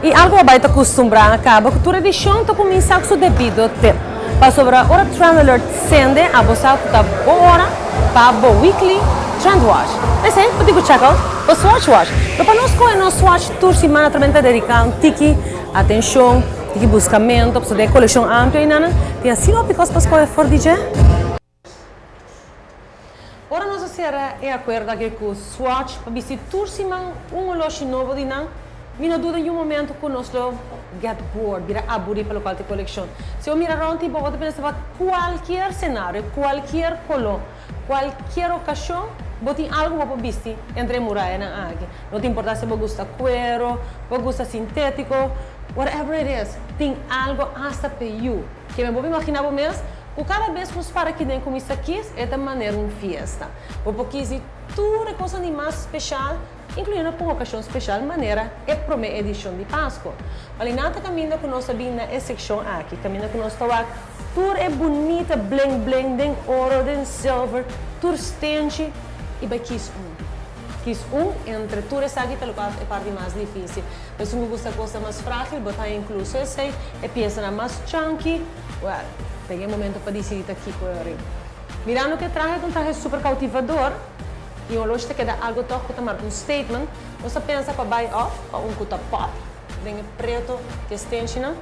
Y algo bo bay ta custumbra caba cu tur edicion ta cuminsa cu su debido tip. Pasobra ora Trend Alert sende, abo sa cu ta bo ora pa bo weekly Trend Watch. P'esey bo tin cu check out bo Swatch Watch. Pero pa nos coge nos Swatch tur siman naturalmente ta dedica un tiki atencion, tiki buscamento, pasobra den e coleccion amplio eynan tin asina hopi cos pa scoge for di dje. Ora nos a sera e akuerdo aki ku Swatch pa bisti tur siman un oloshi nobo di nan, mi no duda niun momento ku nos lo get bored, bira aburí pa lokual ta e kolekshon. Si bo mira rònt i bo bo ta pensa pa kualkier senario, kualkier koló, kualkier okashon, bo tin algu bo por bisti entre e murayanan aki. No ta importá si bo gusta kuero, bo gusta sintétiko, whatever it is, tin algu asta p'e yu. Ke mi bo por imaginá bo mes? Ku kada bes ku nos para aki den kuminsá kis, e ta manera un fiesta. Bo por kis di tur e kosnan di mas speshal, inkluyendo pa un okashon speshal manera e promé edishon di Pasko. Alina ta kaminda ku nos a bin na e sekshon aki, kaminda ku nos ta wak tur e bunita bling bling den oro, den silver, tur stenchi i bai kis un. Kis un entre tur esaki ta lokual e parti mas difísil. Esun ku gusta kosnan mas frágil, bo ta inkluso esei, e piesanan mas chunky. Well, ta e momento pa disidí ta kiko e ori. Mirando ku e trahe ta un trahe super koutivador i un oloshi ta keda algu tòg ku ta marka un statement, nos ta pensa pa bai òf pa un ku ta pòp den e preto di e stenshinan.